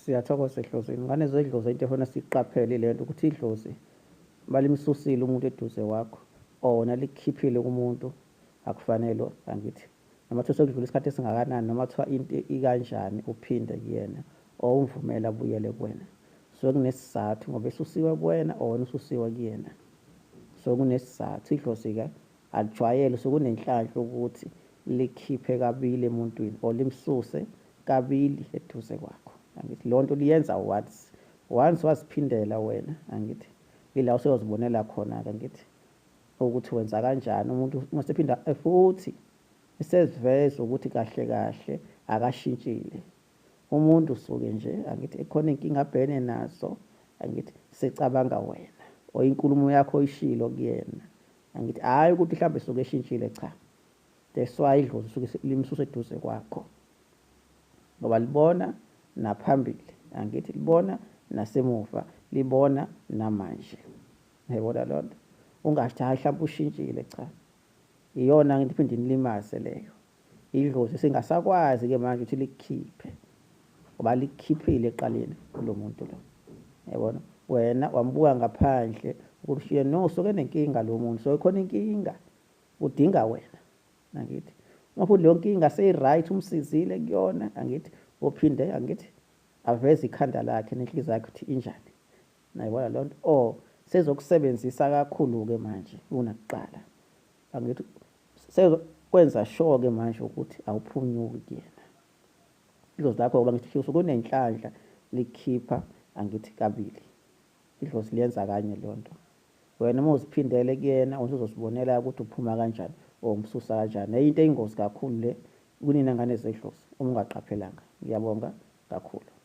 Siyathokoza edlozini. Ngane zedlozi, into efuna siyiqaphele le nto ukuthi idlozi balimsusile umuntu eduze kwakho or wona likukhiphile kumuntu, akufanele, angithi, noma kuthiwa sekudlula isikhathi esingakanani, noma kuthiwa into ikanjani, uphinde kuyena or umvumele abuyele kuwena. So kunesizathu ngoba esusiwe kuwena or wena ususiwe kuyena. So kunesizathu. Idlozi-ke alijwayele, sokunenhlanhla ukuthi likhiphe kabili emuntwini or limsuse kabili eduze kwakho, angithi? Leyo nto liyenza once. Once waziphindela wena, angithi, ila useyozibonela khona-ke, angithi, ukuthi wenza kanjani umuntu uma sephinda futhi eseziveza ukuthi kahle kahle akashintshile umuntu. Usuke nje, angithi, ekhona inkinga abhekene nazo, angithi, secabanga wena or inkulumo yakho oyishilo kuyena, angithi, hhayi ukuthi mhlawumbe suke eshintshile. Cha, that's why idlozi suke limsusa eduze kwakho, ngoba libona naphambili, angithi, libona nasemuva, libona namanje. Yayibona loo nto? Ungasho hayi, mhlawumbe ushintshile. Cha, iyona into iphinde inilimaze leyo. Idlozi singasakwazi-ke manje ukuthi likukhiphe ngoba likukhiphile ekuqaleni kulo muntu lo, yabona? Wena wambuka ngaphandle ukuthi no, suke nenkinga lo muntu, so khona inkinga, udinga wena, angithi? Uma futhi leyo nkinga seyi-right, umsizile kuyona, angithi, uphinde, angithi, aveze ikhanda lakhe nenhliziyo yakhe ukuthi injani. Nayibona leyo nto? Or sezokusebenzisa kakhulu-ke manje kunakuqala, angithi? Sezokwenza sure-ke manje ukuthi awuphunyuki kuyena idlozi lakho, ngoba ngithi usuke unenhlanhla likhipha, angithi, kabili. Idlozi liyenza kanye leyo nto. Wena uma uziphindele kuyena, usuzosibonela ukuthi uphuma kanjani or umsusa kanjani. Enye into eyingozi kakhulu le kunina ngane zedlozi uma ungaqaphelanga. Ngiyabonga kakhulu.